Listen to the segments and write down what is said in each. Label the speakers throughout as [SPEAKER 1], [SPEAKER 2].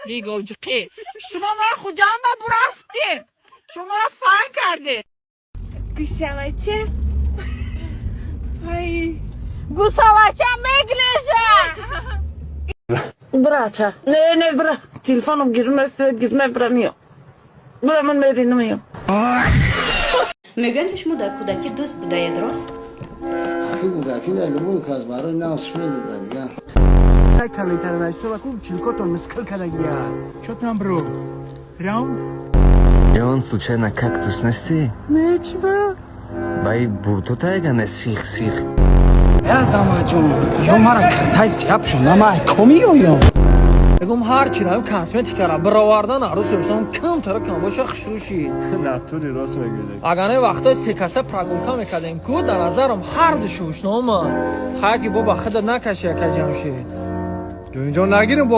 [SPEAKER 1] Биговҷиқӣ, шумо мара Хуҷанда бурафтем, шуморо фан кардем.
[SPEAKER 2] Гусалача. Ай.
[SPEAKER 1] Гусалача меглежа.
[SPEAKER 3] Брача, не, не, бра, телефоном гирме, свет гирме, бра миё. Бра ман меринам миё.
[SPEAKER 4] Мегӯянд, ки шумо дар кӯдакӣ дӯст будаед, рост?
[SPEAKER 5] Ки кӯдакӣ дар любой кас барои нағз медода дигар.
[SPEAKER 6] Сай комментарий нависо ку чилкотон мискил кадагия. Чо там, бро? Раунд?
[SPEAKER 7] Ҷон, случайно кактус нести?
[SPEAKER 6] Не, чӣ ба?
[SPEAKER 7] Бай буртотайга не сих сих.
[SPEAKER 6] Э, Азамаҷон, ё мара киртай сияб шуна май комиёём.
[SPEAKER 8] Мегум, ҳар чи наем, косметикара бировардан, арӯс ёштам камтара кам боша, хушрӯ шид.
[SPEAKER 9] Натури рост мегӯед.
[SPEAKER 8] Агар не, вақтҳои секаса прогулка мекардем ку, дар назарам ҳар ду шӯшнома хая ки боба худат накаши, яка Ҷамшид.
[SPEAKER 5] Инҷо нагирем бо.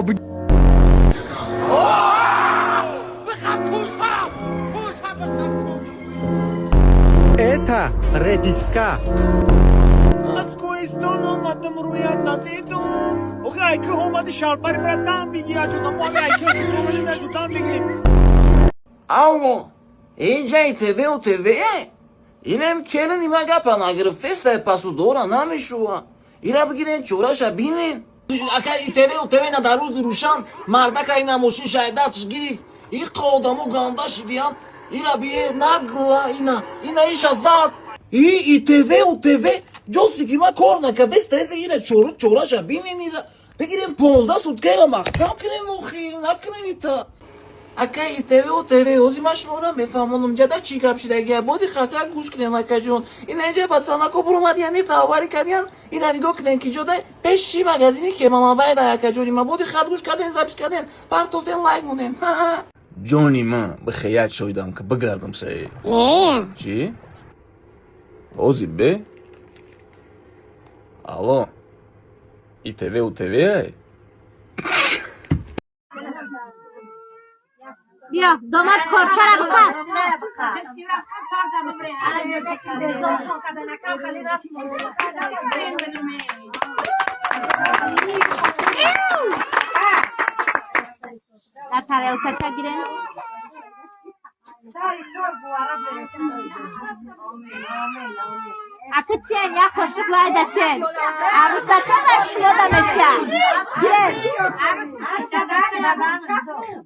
[SPEAKER 9] Это редиска.
[SPEAKER 6] Аз кӯҳистон омадам, рӯят надидум. Охи айки омади, шалпари братан биги, аҷудам мо айки омади, аҷудам биги.
[SPEAKER 10] Алло, инҷа ТВ ТВ? Инем келини ма гапа нагирифтеста, пасудора намешува. Ира бигирен, чораша бинен. Ака, ТВ ТВ на дар рӯзи рӯшан мардака ина мошин шай дастш гирифт. Иқа одамо ганда шидиям. Ира бие нагла ина. Ина иша зад. И ТВ ТВ ҷоси ки ма кор накардеста, эсе ира чора чораша бинен ира. Бигирем, 15 суткаира маҳкам кунем, охи накунем ита. Ака, ИТВ ТВ, ози ман шуморо мефаҳмонам, ҷада чӣ гап шидагия. Боди хака гӯш кунем, акаҷон. Ина инҷа пацанако буромадиян, тавари кардиян. Ина нигоҳ кунем, ки ҷода пеши магазини кемамабайда, акаҷони ма. Боди хат гӯш карден, запись карден, партофтен, лайк монен. Ҷони ман, бихе як шоидам ки бигардам саи.
[SPEAKER 2] Не.
[SPEAKER 10] Чӣ? Ози бе? Алло. ИТВ ТВ ай?
[SPEAKER 4] Биё, домод, корчара бипас. Дар тарелкача гирем. Аки тен, як қошиқ лайда тен. Арӯсатона шумо да метя. Гирем. Тен, тен.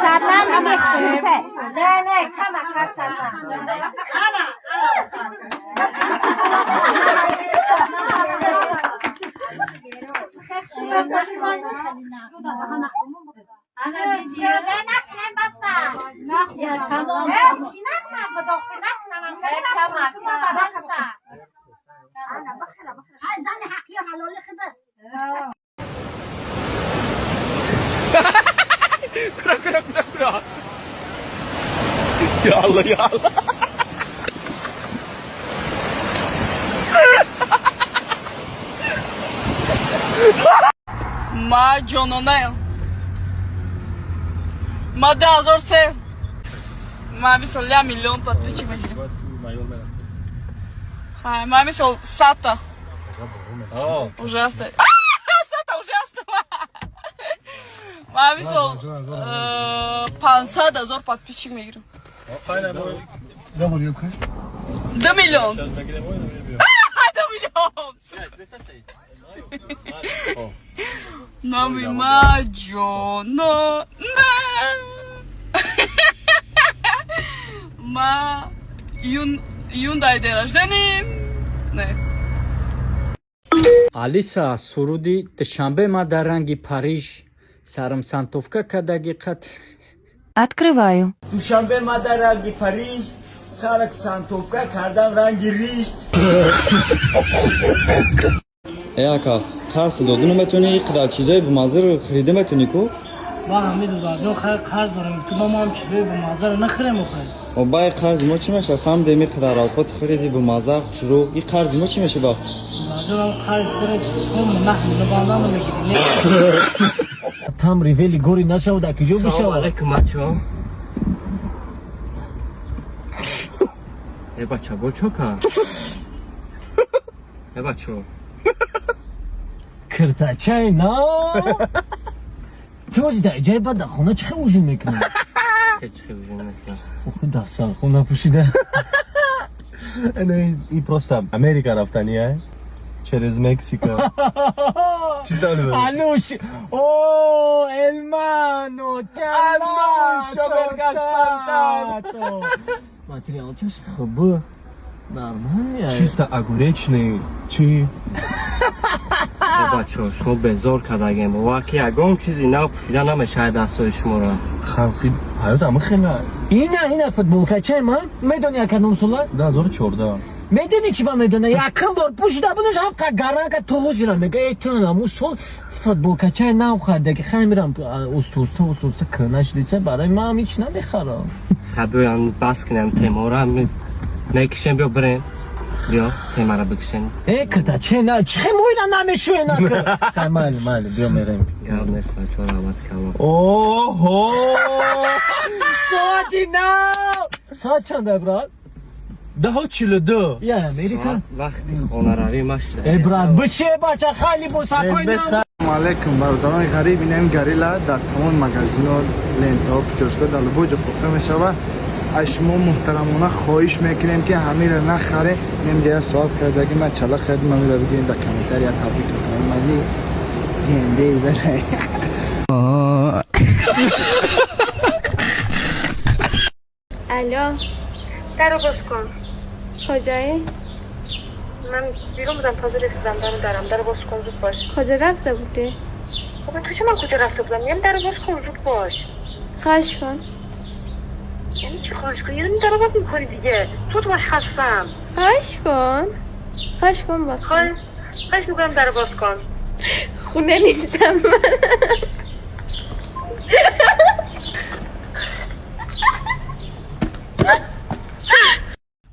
[SPEAKER 4] شبنم میگه چوپه. نه نه، کم کم شبنم.
[SPEAKER 9] Ya Allah, ya Allah.
[SPEAKER 1] Ма ҷононаям, ма 2003, ма мисол 1 миллион подписчик мегирем. Ма мисол сата уже аста, сата уже аста. Ма мисол 500 000 подписчик мегирем. 2 миллион, 2 миллион. Номи ма ҷонона, ма июндай день рождения не.
[SPEAKER 11] Алиса, суруди «Душанбе ма дар ранги Париж сарам сантовка кадаги қат».
[SPEAKER 4] Открываю.
[SPEAKER 6] Душанбе ма дар ранги Париж сарак сантовка кардам ранги риш.
[SPEAKER 12] Э, ака, қарз доду наметавонӣ, ин қадар чизои бамаззаро харида метавонӣ ку?
[SPEAKER 8] Ман ҳамин додарҷон, хайр, қарз дорем, ту ма ҳам чизои бамаззаро нахӯрем охир.
[SPEAKER 12] Бай, қарзи мо чӣ мешава? Фаҳмидем, ин қадар авқот хариди, бамазза, хушрӯ, ин қарзи мо чӣ мешава?
[SPEAKER 8] Назарам қарз сара том 9 миллион банда мегирӣ. Там ривели гори нашавад, акиҷо бишавад.
[SPEAKER 9] Алейкум, бачо. Э, бача, бо чо ка? Э, бачо.
[SPEAKER 8] Киртачай на. Ту ози дар иҷаи баъд дар хона чӣ хел ужин мекунӣ?
[SPEAKER 9] Чӣ хел ужин мекунам?
[SPEAKER 8] Охи, дастархон напӯшида.
[SPEAKER 9] И просто Америка рафтания через Мексика. Чиз дали?
[SPEAKER 8] Ануш! О, hermano, чаласо! Материалчаш хуб. Нормально.
[SPEAKER 9] Чисто огуречный, чи? Бачо, шумо безор кардагем. Бовар ки ягон чизи нав пӯшида намешавад дастҳои шуморо. Халқи ҳаёт ама хела.
[SPEAKER 8] Ина футболка чай ман? Медони яка номсула?
[SPEAKER 9] 2014.
[SPEAKER 8] Медони чӣ ба медона? Якум бор пӯшида будаш, ҳам қа гаранка то ҳозира мега, э, ту наму сол футболкачай нав харидаги, хай мирам устуста устуста кӯна шудиса, барои ман ҳеч намехарам.
[SPEAKER 9] Ха, биёям, бас кунем темора, мекишем, биё бирем. Биё, темара бикишем.
[SPEAKER 8] Э, киртачай на, чӣ хе моира намешӯе нака? Хай, майли, майли, биё мерем.
[SPEAKER 9] Гап нест, бачо, раҳмати калон. Оҳо!
[SPEAKER 8] Соати нав! Соат чанда, брат?
[SPEAKER 9] 10:42.
[SPEAKER 8] Я Америка?
[SPEAKER 9] Вақти хонаравӣ ма шуда.
[SPEAKER 8] Э, брат, бише, бача, хали босакои нав.
[SPEAKER 5] Алейкум, бародарони ғариб. Инам Горилла дар тамоми магазинҳо, лентаҳо, пятёрочка, дар любой ҷо фурӯхта мешавад. Аз шумо муҳтарамона хоҳиш мекунем, ки ҳамира нахаре. Немга як соат харидаги, ман чала харидим. Ҳамира бигирем, дар комментария табрик мекунем. Мали гендеи бере.
[SPEAKER 2] الو.
[SPEAKER 3] در رو باز کن.
[SPEAKER 2] کجایی؟
[SPEAKER 3] من بیرون بودم، تازه رسیدم دم درم. در رو باز کن، زود باش.
[SPEAKER 2] کجا رفته بودی؟
[SPEAKER 3] خب تو چه؟ من کجا رفته بودم؟ میگم در رو باز کن، زود باش.
[SPEAKER 2] خواهش کن.
[SPEAKER 3] یعنی چی خواهش کن؟ یعنی در رو باز میکنی دیگه. زود باش، خستم.
[SPEAKER 2] خواهش کن، خواهش کن، باز کن.
[SPEAKER 3] خواهش میکنم، در رو باز کن.
[SPEAKER 2] خونه نیستم من.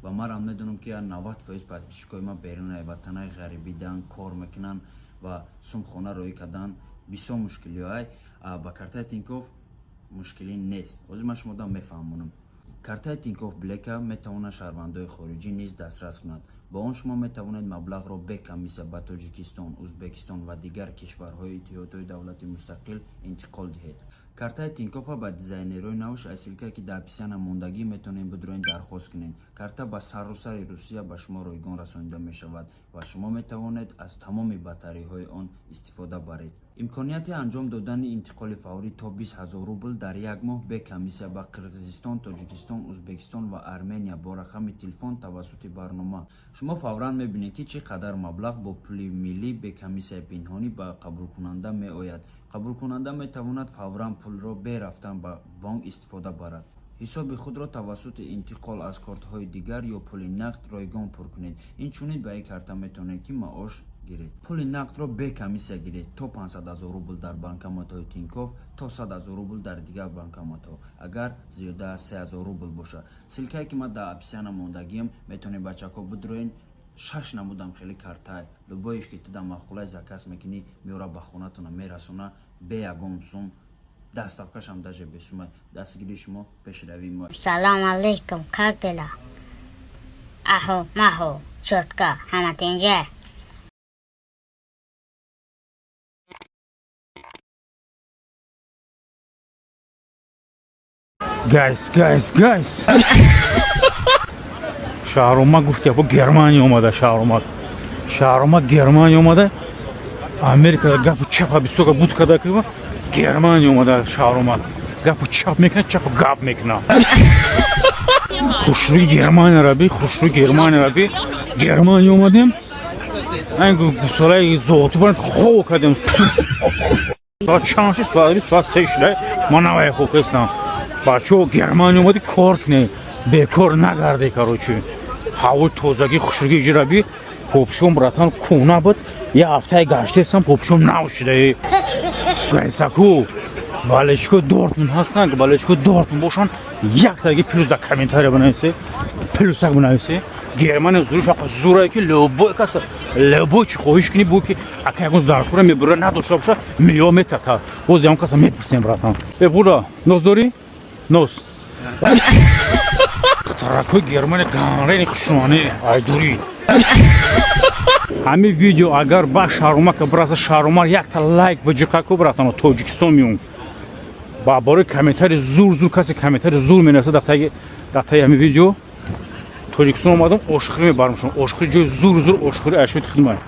[SPEAKER 13] Ва манам медонам, ки 90% подписчикои ман берунаи ватанаи ғарибӣ дан кор мекунанд ва сумхона роҳӣ кардан бисёр мушкилиҳоай. Ба картаи Тинькофф мушкилӣ нест. Ҳозир ман шумода мефаҳмонам. Картаи Тинькофф Блека метавонад шаҳрвандои хориҷӣ низ дастрас кунад. Бо он шумо метавонед маблағро бе комиссия ба Тоҷикистон, Ӯзбекистон ва дигар кишварҳои Иттиҳодҳои давлати мустақил интиқол диҳед. Картаи Тинькоффа ба дизайнерҳои навш аз ссылка е ки дар описания мондагӣ метавонед бидроен, дархост кунед. Карта ба саросари Русия ба шумо ройгон расонида мешавад ва шумо метавонед аз тамоми бартариҳои он истифода баред. Имконияти анҷом додани интиқоли фаврӣ то 20 000 рубл дар як моҳ бе комиссия ба Қирғизистон, Тоҷикистон, Ӯзбекистон ва Армения бо рақами телефон тавассути барнома. Шумо фавран мебинед, ки чӣ қадар маблағ бо пули миллӣ бе комиссияи пинҳонӣ ба қабулкунанда меояд. Қабулкунанда метавонад фавран пулро бе рафтан ба бонк истифода барад. Ҳисоби худро тавассути интиқол аз кортҳои дигар ё пули нақд ройгон пур кунед. Инчунин ба ин карта метавонед, ки маош гиред. Пули нақдро бе комиссия гиред то 500 000 рубл дар банкоматҳои Тинькофф, то 100 000 рубл дар дигар банкоматҳо, агар зиёда аз 3000 рубл бошад. Ссылка е ки ман дар описания мондагиам, метавонед, бачаҳо, бидроен. Шаш намудам хеле картай, любой ш ки ту дар маъқулай заказ мекунӣ, меора, ба хонатона мерасона бе ягон сум. Доставка шам даже бесума. Дастгирии шумо пешравии мо.
[SPEAKER 4] Салом алейкум, как дела? Ахо, махо, чётко, ҳама тинҷа?
[SPEAKER 6] Guys, guys, guys. Шаҳрома гуфт, бо Германия омада шаҳромад. Шаҳромад Германия омада. Америка гапу чапа бисёр буд када ки Германия омада шаҳромад. Гапу чап мекунад, чапу гап мекунад. Хушрӯи Германия раби, хушрӯи Германия раби. Германия омадем. Айн гусолаи зооту баранд хов кардем. Соат чанд шуд? Соат 3 шуда. Ман навай хоб кардам. Бачаҳо, Германия омади, кор кунед, бекор нагарде. Короче, ҳавои тозагӣ, хушрӯгӣ иҷраби. Попшон, братан, кӯна буд, як ҳафтае гаштесам, попшон нав шуда. Гайсаку. Болельщик ои Дортмунд ҳастанд, ки болельщик ои Дортмунд бошанд, яктаги плюс дар комментария бинависе, плюсак бинависе. Германия зуриш ақа зурае, ки любой кас, любой чи хоҳиш кунӣ, бу ки ака ягон зарфура мебура, надошта боша, меё метата. Боз ягон каса мепурсем, братан. Э, буда, нос дорӣ? Нос. Таракҳои Германия ганрени хушони айдурӣ. Ҳамин видео агар ба Шарумака бираса, Шарумар якта лайк биҷиқа ку, братано, Тоҷикистон меом. Ба бораи комментари зур зур, касе комментари зур менависа дар таги ҳамин видео, Тоҷикистон омадам, ошхӯрӣ мебарам шумо. Ошхӯрӣ, ҷои зур зур ошхӯрӣ ашёи хидмат.